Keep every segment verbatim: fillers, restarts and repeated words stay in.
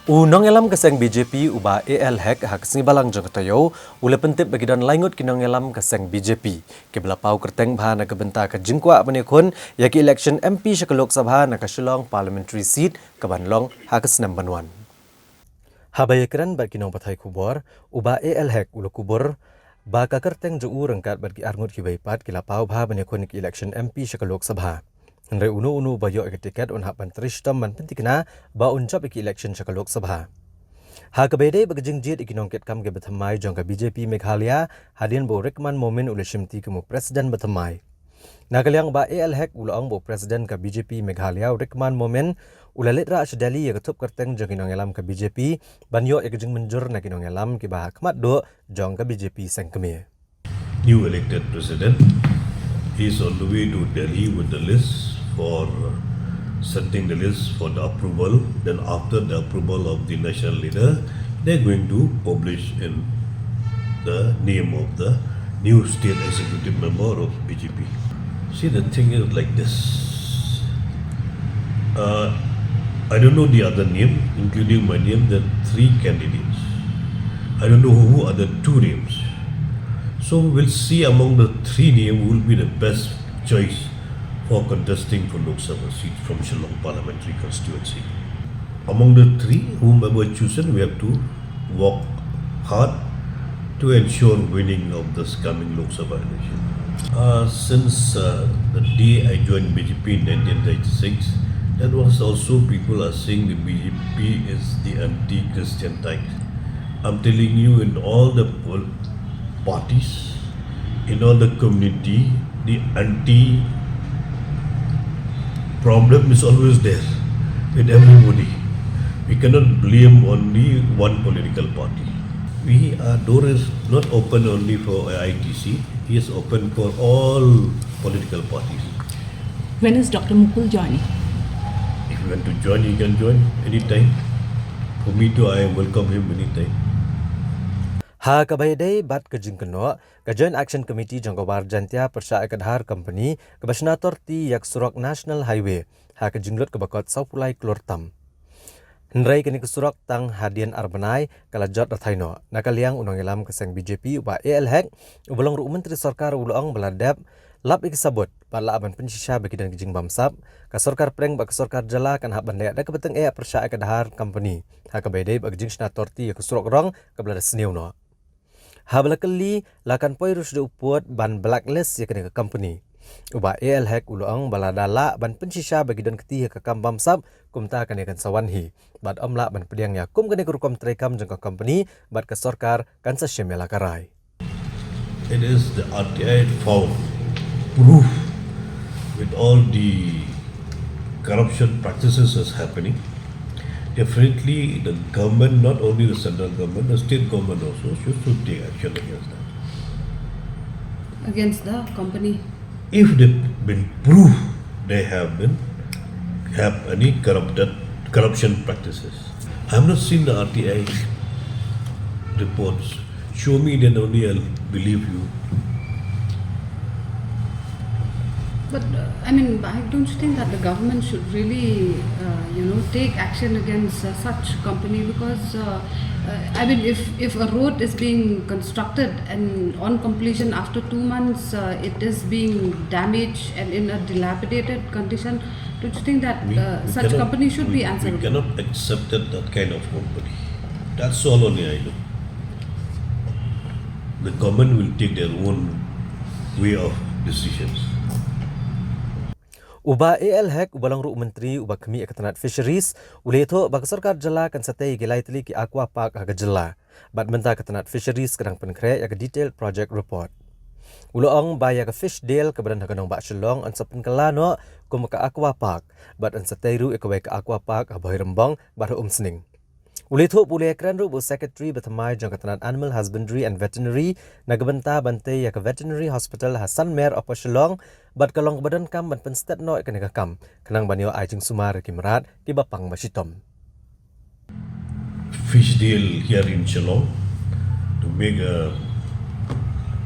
U nongïalam ka seng B J P u Bah A L Hek ha ka sngi Balang jong ka taïew u la pyntip ba ki don laingut ki nongïalam ka seng B J P kiba la paw kyrteng bha na ka bynta ka jingkwah ban ïakhun ïa ki election M P sha ka Lok Sabha na ka Shillong Parliamentary Seat kaban long ha ka snem ban wan. Haba ïakren bad ki nongpathai khubor, u Bah A L Hek u la kubur ba ka kyrteng jong u ryngkat bad ki arngut kiba ïapat ki la paw bha ban ïakhun ïa ki election M P sha ka Lok Sabha. Hynrei uno uno uba ïoh ïa ka tiket un hap ban trei shitom ban pynthikna ba un jop ïa ki election sha ka Lok Sabha. Ha kaba ïadei bad ka jingjied ïa ki nongkitkam kiba thymmai jong ka B J P Meghalaya, hadien ba u Rikman Momin u la shimti kum u president ba thymmai. Na ka liang u Bah A L Hek u la ong ba u president ka B J P Meghalaya u Rikman Momin u la leit rah sha Delhi ïa ka thup kyrteng jong ki nongïalam ka B J P ban ïoh ïa ka jingmynjur na ki nongïalam kiba ha khmat duh jong ka B J P seng kmie. New elected president is on the way to Delhi with the list for sending the list for the approval. Then after the approval of the national leader, they're going to publish in the name of the new state executive member of B J P. See, the thing is like this. Uh, I don't know the other name, including my name, there are three candidates. I don't know who are the two names. So we'll see among the three names who will be the best choice for contesting for Lok Sabha seat from Shillong Parliamentary Constituency. Among the three, whomever chosen, we have to work hard to ensure winning of this coming Lok Sabha election. Uh, since uh, the day I joined B J P in nineteen ninety-six, that was also people are saying the B J P is the anti-Christian type. I'm telling you, in all the pol- parties, in all the community, the anti problem is always there with everybody. We cannot blame only one political party. We, our door is not open only for A I T C, it is open for all political parties. When is Doctor Mukul joining? If you want to join, you can join anytime. For me too, I welcome him anytime. Ha kaba ïadei bad ka jingkynnoh, ka Joint Action Committee jong ka War Jaintia pyrshah ïa ka Dhar Company kaba shna torti ïa ka surok National Highway ha ka jinglut kaba kot sawphew lai klur tam. Hynrei kane ka surok tang hadien ar bnai ka la jot da thaiñ noh. Na ka liang u nongïalam ka seng B J P u Bah A L Hek uba long ruh u Myntri Sorkar u la ong ba la dep lap ïa ki sabut bad lah ban pynshisha ba ki don ki jingbamsap, ka Sorkar Pdeng bad ka Sorkar Jylla kan hap ban leh da kaba tyngeh pyrshah ïa ka Dhar Company ha kaba ïadei bad ka jingshna torti ïa ka surok rong kaba la da sniew noh. Haba la kylli la kan poi ruh sha u pud ban blacklist ïa kane ka company, u Bah A L Hek u la ong ba lada lah ban pynshisha ba ki don kti ha ka kam bamsap kumta kane kan sa wan hi bad ym lah ban pdiang ïa kum kane ka rukom treikam jong ka company bad ka sorkar kan sa shim ïa la ka rai. It is the R T I found proof with all the corruption practices is happening. Definitely, the government, not only the central government, the state government also should, should take action against that. Against the company? If they've been proved they have been have any corrupted corruption practices. I have not seen the R T I reports. Show me, then only I'll believe you. But uh, I mean, I don't you think that the government should really, uh, you know, take action against uh, such company because, uh, uh, I mean, if if a road is being constructed and on completion after two months uh, it is being damaged and in a dilapidated condition, don't you think that We, uh, we such cannot, company should we, be we answerable? Cannot accept that, that kind of company. That's all only I know. The government will take their own way of decisions. U Bah A L Hek uba long ruh u myntri uba khmih ïa ka tnat Fisheries u la ïathuh ba ka sorkar jylla kan sa tei ïa ki lai tylli ki aqua park ha ka jylla. Bad mynta ka tnat Fisheries ka dang pynkhreh ïa ka detailed project report. U la ong ba ïa ka Fish Dale kaba don ha ka nongbah Shillong yn sa pynkylla noh kum ka aqua park bad yn sa tei ruh ïa kawei ka aqua park ha Bhoirymbong bad ha Umsning. U la ïathuh ba u la ïakren ruh bad u Secretary ba thymmai jong ka tnat Animal Husbandry and Veterinary na ka bynta ban tei ïa ka Veterinary Hospital ha Sanmer, Upper Shillong, bad ka long kaba donkam ban pynstet noh ïa kane ka kam khnang ban ïoh ai jingsumar ïa ki mrad kiba pang ba shitom. Fish Dale here in Shillong to make a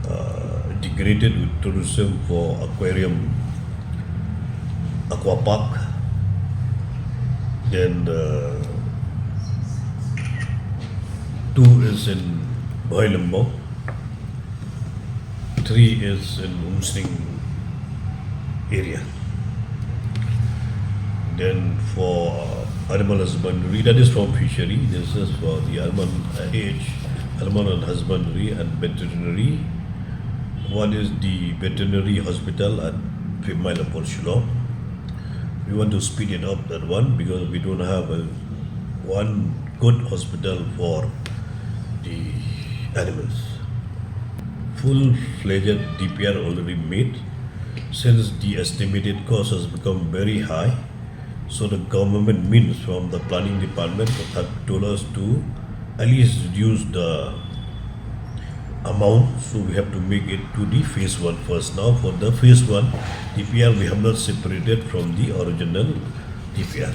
uh, integrated with tourism for aquarium, aqua park. Then the Two is in Bhoilimbong. Three is in Umsning area. Then for uh, animal husbandry, that is from fishery. This is for the animal uh, age, animal and husbandry and veterinary. One is the veterinary hospital at Fifth Mile Upper Shillong. We want to speed it up, that one, because we don't have a one good hospital for the animals. Full-fledged D P R already made. Since the estimated cost has become very high, so the government means from the planning department have told us to at least reduce the amount, so we have to make it to the phase one first. Now for the phase one D P R, we have not separated from the original D P R.